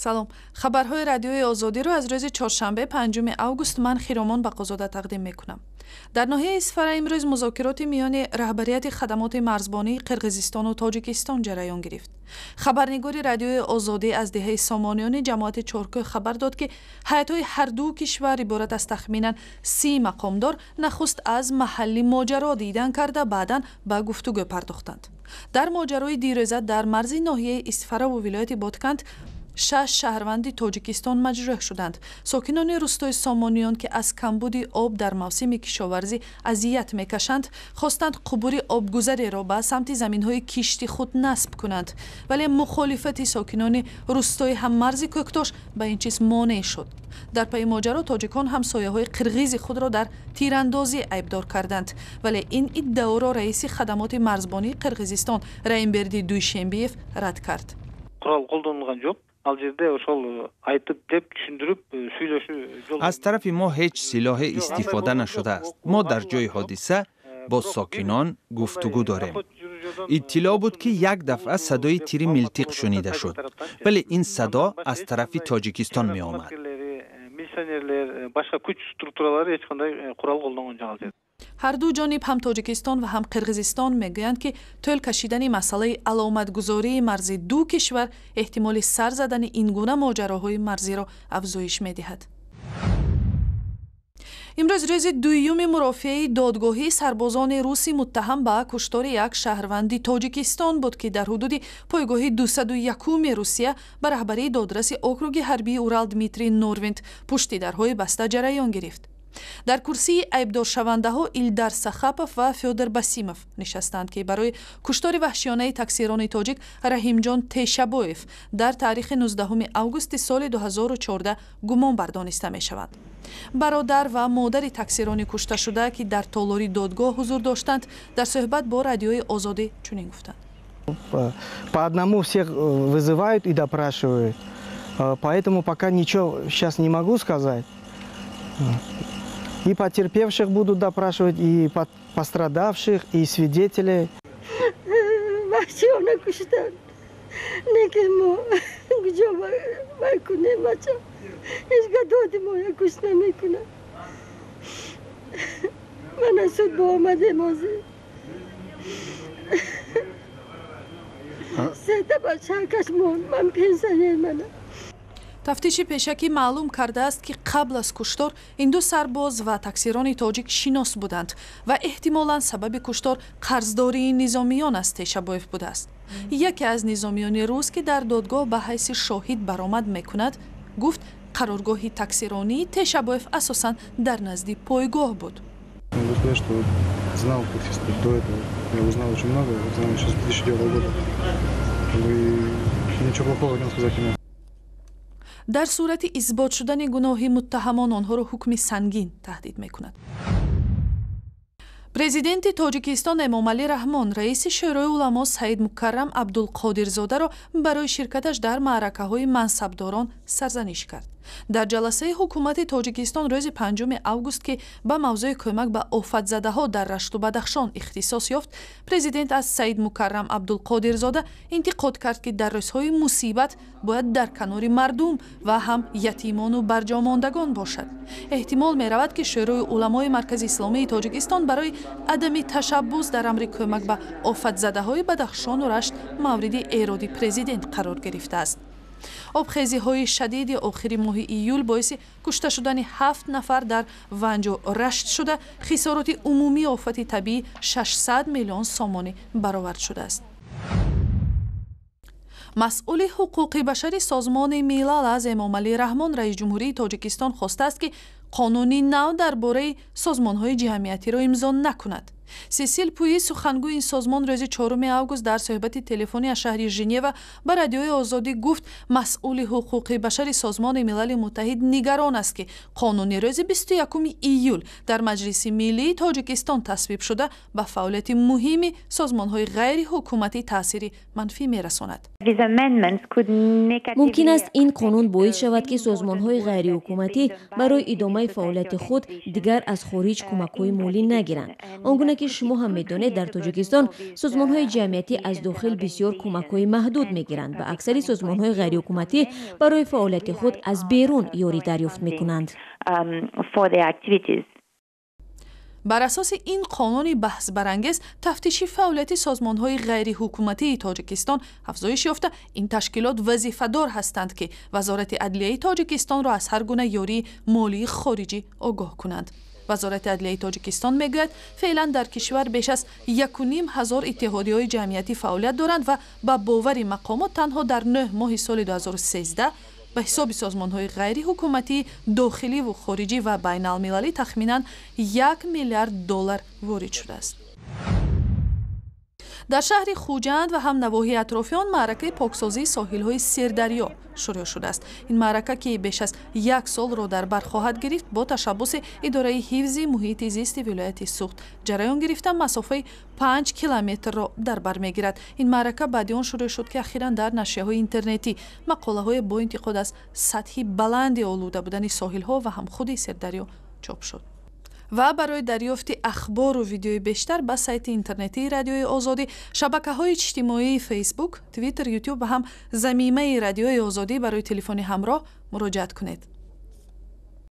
Салом, хабарҳои Радиои Озодиро аз рӯзи чоршанбе, 5 август, ман, Хиромон Бақозода, тақдим мекунам. Дар ноҳияи Исфара имрӯз музокироти миёни раҳбарияти хадамоти марзбонии Қирғизистону Тоҷикистон ҷараён гирифт. Хабарнигори Радиои Озодӣ аз деҳаи Сомониёни ҷамоати Чоркӯҳ хабар дод, ки ҳайатҳои ҳарду кишвар иборат аз тахминан 30 мақомдор нахуст аз маҳалли моҷаро дидан карда, баъдан ба гуфтугӯ пардохтанд. Дар моҷарои дирӯза дар марзи ноҳияи Исфараву вилояти Боткент шаш шаҳрванди Тоҷикистон маҷрӯҳ шуданд. Сокинони рӯстои Сомониён, ки аз камбуди об дар мавсими кишоварзӣ азият мекашанд, хостанд қубури обгузареро ба самти заминҳои кишти худ насб кунанд, вале мухолифати сокинони рӯстои ҳаммарзи Кӯктош ба ин чиз монеъ шуд. Дар пайи моҷаро тоҷикон ҳамсояҳои қирғизи худро дар тирандозӣ айбдор карданд, вале ин иддаоро раиси хадамоти марзбонии Қирғизистон Раимберди Дуйшенбиев рад кард. Курал колдонулган жок. Ал жерде ошол айтып деп түшүндүрүп, сүйлөшүү жол. Аз тарафи мо ҳеҷ силоҳе истифода нашудааст. Мо дар ҷои ҳодиса бо сокинон гуфтугӯ дорем. Иттилоъ буд, ки як дафъа садои тири милтиқ шунида шуд, вале ин садо аз тарафи Тоҷикистон меомад. Милиционерлер, башка күч структуралары эч кандай курал колдонгон жок ал жерде. Ҳар ду ҷониб, ҳам Тоҷикистон ва ҳам Қирғизистон, мегӯянд, ки тӯл кашидани масъалаи аломатгузории марзи ду кишвар эҳтимоли сар задани ин гуна моҷароҳои марзиро афзоиш медиҳад. Имрӯз рӯзи дуюми мурофиаи додгоҳии сарбозони руси муттаҳам ба куштори як шаҳрванди Тоҷикистон буд, ки дар ҳудуди пойгоҳи 201-уми Русия ба раҳбарии додраси округи ҳарбии Урал Дмитрий Норвинд пушти дарҳои баста ҷараён гирифт. Дар курсии айбдоршавандаҳо Илдар Сахапов ва Фёдор Басимов нишастанд, ки барои куштори ваҳшиёнаи таксирони тоҷик Раҳимҷон Тешабоев дар таърихи 19 августи соли 2014 гумон бардониста мешаванд. Бародар ва модари таксирони кушташуда, ки дар толори додгоҳ ҳузур доштанд, дар суҳбат бо Радиои Озодӣ чунин гуфтанд: По одному всех вызывают и допрашивают. Поэтому пока ничего сейчас не могу сказать. И потерпевших будут допрашивать, и пострадавших, и свидетелей. Ваҳшиёна куштан, не ки мо куҷо вай кунем, бача ҳеҷ доди моя гӯш намекунад. Мана суд бо омадем, ҳозир сета бачаакаш монд, ман пенсионер мана. Тафтиши пешакӣ маълум кардааст, ки қабл аз куштор ин ду сарбоз ва таксирони тоҷик шинос буданд ва эҳтимолан сабаби куштор қарздории низомиён аз Тешабоев будааст. Яке аз низомиёни рус, ки дар додгоҳ ба ҳайси шоҳид баромад мекунад, гуфт, қароргоҳи таксиронии Тешабоев асосан дар назди пойгоҳ буд. Могу сказать, что знал таксиста до этого. Я узнал очень много, знал еще с 2009 года. И ничего плохого о нем сказать не могу. Дар сурати исбот шудани гуноҳи муттаҳамон онҳоро ҳукми сангин таҳдид мекунад. Президенти Тоҷикистон Эмомалӣ Раҳмон раиси Шӯрои уламо Саид Мукаррам Абдулқодирзодаро барои ширкаташ дар маъракаҳои мансабдорон сарзаниш кард. Дар ҷаласаи ҳукумати Тоҷикистон рӯзи 5 август, ки ба мавзӯи кӯмак ба офатзадаҳо дар Рашту Бадахшон ихтисос ёфт, президент аз Саид Мукаррам Абдулқодирзода интиқод кард, ки дар рӯзҳои мусибат бояд дар канори мардум ва ҳам ятимону барҷомондагон бошад. Эҳтимол меравад, ки Шӯрои уламои Маркази Исломии Тоҷикистон барои адами ташаббус дар амри кӯмак ба офатзадаҳои Бадахшону Рашт мавриди эроди президент қарор гирифтааст. Обхезиҳои шадиди охири моҳи июл боиси кушта шудани ҳафт нафар дар Ванҷу Рашт шуда, хисороти умумии офати табиӣ 600 миллион сомонӣ баровард шудааст. Масъули ҳуқуқи башари Созмони Милал аз Эмомалӣ Раҳмон, раиси ҷумҳурии Тоҷикистон, хостааст, ки қонуни нав дар бораи созмонҳои ҷамъиятиро имзо накунад. Сесил Пуи, сухангӯи ин созмон, рӯзи 4 август дар суҳбати телефонӣ аз шаҳри Женева ба Радиои Озодӣ гуфт, масъули ҳуқуқи башари Созмони Милали Муттаҳид нигарон аст, ки қонуни рӯзи 21 июл дар Маҷлиси Миллии Тоҷикистон тасвиб шуда ба фаъолияти муҳими созмонҳои ғайриҳукуматӣ таъсири манфӣ мерасонад. Мумкин аст, ин қонун боис шавад, ки созмонҳои ғайриҳукуматӣ барои идомаи фаъолияти худ дигар аз хориҷ кӯмакҳои молӣ нагиранд. Он гуна Гуна ки шумо ҳам медонед, дар Тоҷикистон созмонҳои ҷамъиятӣ аз дохил бисёр кӯмакҳои маҳдуд мегиранд ва аксари созмонҳои ғайриҳукуматӣ барои фаъолияти худ аз берун ёрӣ дарёфт мекунанд. Бар асоси ин қонуни баҳсбарангез, тафтиши фаъолияти созмонҳои ғайриҳукуматии Тоҷикистон афзоиш ёфта, ин ташкилот вазифадор ҳастанд, ки Вазорати адлияи Тоҷикистонро аз ҳар гуна ёрии молии хориҷӣ огоҳ кунанд. Вазорати адлияи Тоҷикистон мегӯяд, феълан дар кишвар беш аз 1500 иттиҳодиҳои ҷамъиятӣ фаъолият доранд ва ба бовари мақомот танҳо дар 9 моҳи соли 2013 ба ҳисоби созмонҳои ғайриҳукуматии дохиливу хориҷӣ ва байналмилалӣ тахминан 1 миллиард доллар ворид шудааст. Дар шаҳри Хуҷанд ва ҳам навоҳии атрофи он маъракаи поксозии соҳилҳои Сирдарё шурӯъ шудааст. Ин маърака, ки беш аз як солро дар бар хоҳад гирифт, бо ташаббуси идораи ҳифзи муҳити зисти вилояти Суғд ҷараён гирифта, масофаи 5 километрро дар бар мегирад. Ин маърака баъди он шурӯъ шуд, ки ахиран дар нашрияҳои интернетӣ мақолаҳое бо интиқод аз сатҳи баланди олуда будани соҳилҳо ва ҳам худи Сирдарё чоп шуд. Ва барои дарёфти ахбору видеои бештар ба сайти интернетии Радиои Озодӣ, шабакаҳои иҷтимоии Фейсбук, Твиттер, Ютуб ва ҳам замимаи Радиои Озодӣ барои телефони ҳамроҳ муроҷиат кунед.